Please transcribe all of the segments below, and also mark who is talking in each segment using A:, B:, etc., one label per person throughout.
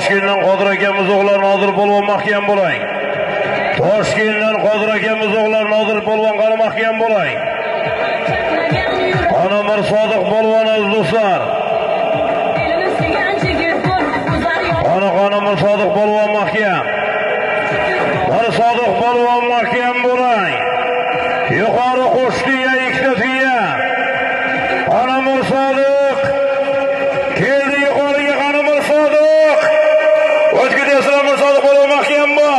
A: Toshkentdan Qodir akamiz o'g'lar Nodir polvon mahkam bo'ling. Toshkentdan Qodir akamiz o'g'lar Nodir polvon qani mahkam bo'ling. Qani Mirsodiq polvon, aziz do'stlar. Qani, qani Mirsodiq polvon mahkam. Mirsodiq polvon mahkam bo'ling. Yuqori qo'sh tuya, ikkita tuya. Qani Mirsodiq. Keldi yuqoriga, qani Mirsodiq. O'tib ketyapsizlar, Mirsodiq polvon mahkam bu.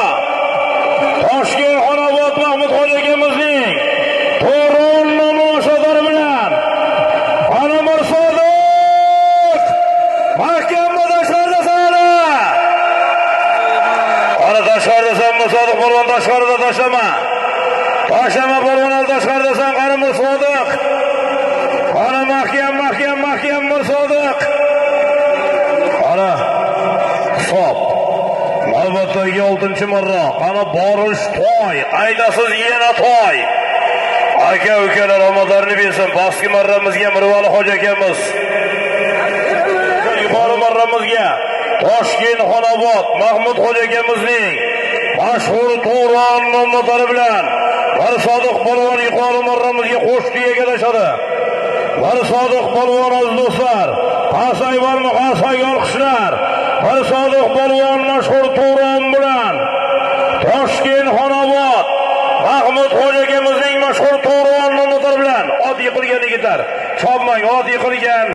A: Toshkent Xonobod Mahmud Hoji akamizning To'ron nomli bilan. Qani Mirsodiq. Mahkamma, tashqaridasan. Qani tashqaridasan, Mirsodiq polvon, tashqarida, tashlama. Tashlama polvon, tashqaridasan, qani Mirsodiq. Qani mahkam, mahkam, mahkam Mirsodiq. Qani hisob. Navbatdagi 6-marra. Qani borish toy. Qaydasiz yana toy. Aka ukalar, omadlarini bersin. Pastki marramizga Mirvali hoji akamiz. Yuqori marramizga Toshkent Xonobod Mahmud hoji akamizning mashhur Turon nomlari bilan Mirsodiq polvon yuqori marramizga qo'sh tuyaga tashadi. Mirsodiq polvon, aziz do'stlar, qarsak bormi, qarsak olqishlar. Mirsodiq polvon mashhur Turon bilan Toshkent Xonobod Mahmud hoji akamizning mashhur Turon nomlari bilan ot yiqilgan yigitlar. Chopmang, ot yiqilgan.